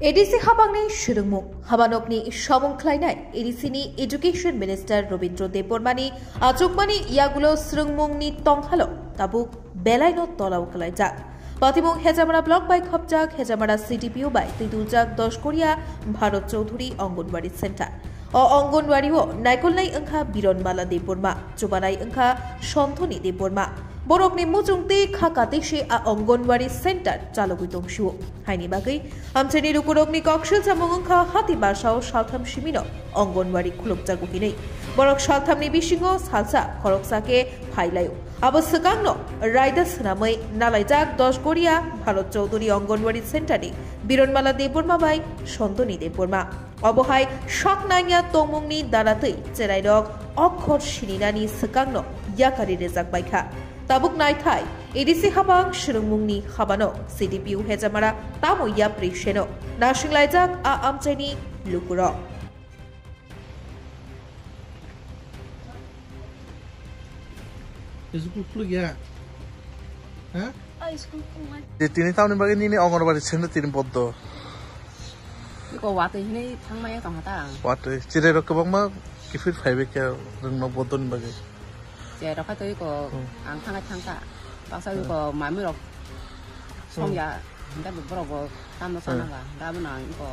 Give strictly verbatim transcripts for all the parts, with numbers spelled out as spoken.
A D C habangni swrwngmung, habanokni samung khlainai A D C ni Education Minister Robindra Debbarmani achukmani yagulo swrwngmungni tongkhalo tabuk belaino tolao kwlaijak. Patimung Hejamara Block bai khopjak Hejamara C D P O bai twiduljak Doshkoria Bharat Chowdhury Anganwadi Center. O Anganwadi o naikolnai wngkha Bironmala Debbarma, chubanai wngkha Sonthoni Debbarma. Borokni muchung tei kha kate se a Anganwadi center chalogwi tongsio. Haini bagwi amchaini lukurokni koksil chamung wngkha hati basao saltham simino Anganwadi khulukjago hinwi. Borok salthamni bisingo salsa khoroksa khe phailaio. Abo swkangno raida swnamwi nalaijak Doshkoria Bharat Chowdhury Anganwadi Center ni Bironmala Debbarma bai Sonthoni Debbarma. Obo hai sak nangya tongmungni daratwi cherairok okhor sininani swkangno yakari rwjak baikha. Tabuk naithai A D C habang swrwngmungni habano C D P O Hejamara tamo yapri seno nasinglaijak a amchaini lukurok. School khuluk ya? Ha? Ai, school khuluk nai. Je tini tamni bagwi nini Anganwadi center tini boddo. Iko watwi hinwi thangmaya tongkha ta ang. Watwi. Cherairok kwbangma kiphil phaibai khe rwngno boddoni bagwi. Cherairok khai twi iko Hmm. ang thangai thangkha. Baksa Hmm. iko mamirok Hmm. songya. Hingke borok bo tamo Hmm. sana ba. Hingke abono ang iko.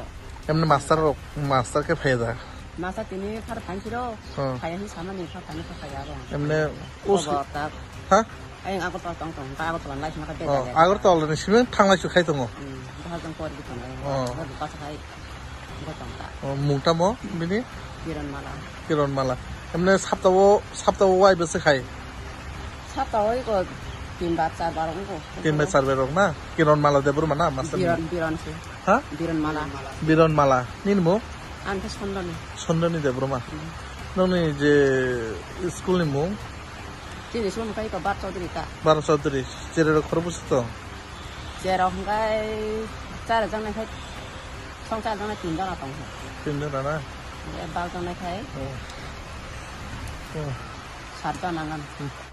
Emne master rok, master khe phaiya da? Master tini phar thansiro. Hmm. Phaiya hin samani phar thani phar phaiya abo. Emne Iko us- bo ta. Ha? Ayang Agartala tong tong, ta Agartala lai sima ka Oh, beda. Agartala ni simi thanglai su khai tongo. Hmm, bahar jang por gitu na. Oh. Bahar buka sa khai. Buka tong ta. Oh, mung tamo bini? Kiran Mala. Kiran Mala. Emne sapta o, sapta o wai bese khai? Sapta o iko tin bar, char bar ongko. Tin bar, char bar ong na? Kiran Mala Debbarma na, master ni? Biran, Biran se. Ha? Biran Mala. Biran Mala. Nini mung? Ang khe Sondoni. Sondoni Debbarma. Hmm. Nongni je school ni mung? Chini school mung khe iko Bar Chaudhary ta. Bar Chaudhary. Chererok khorokbwswk tong? Chererok hwnkhe char jon nai khai, song char jon nai tin jona tong khe. Tin jona na? Eh, bal jon nai khai. Oh. Oh. Sat jona ngan. Hmm.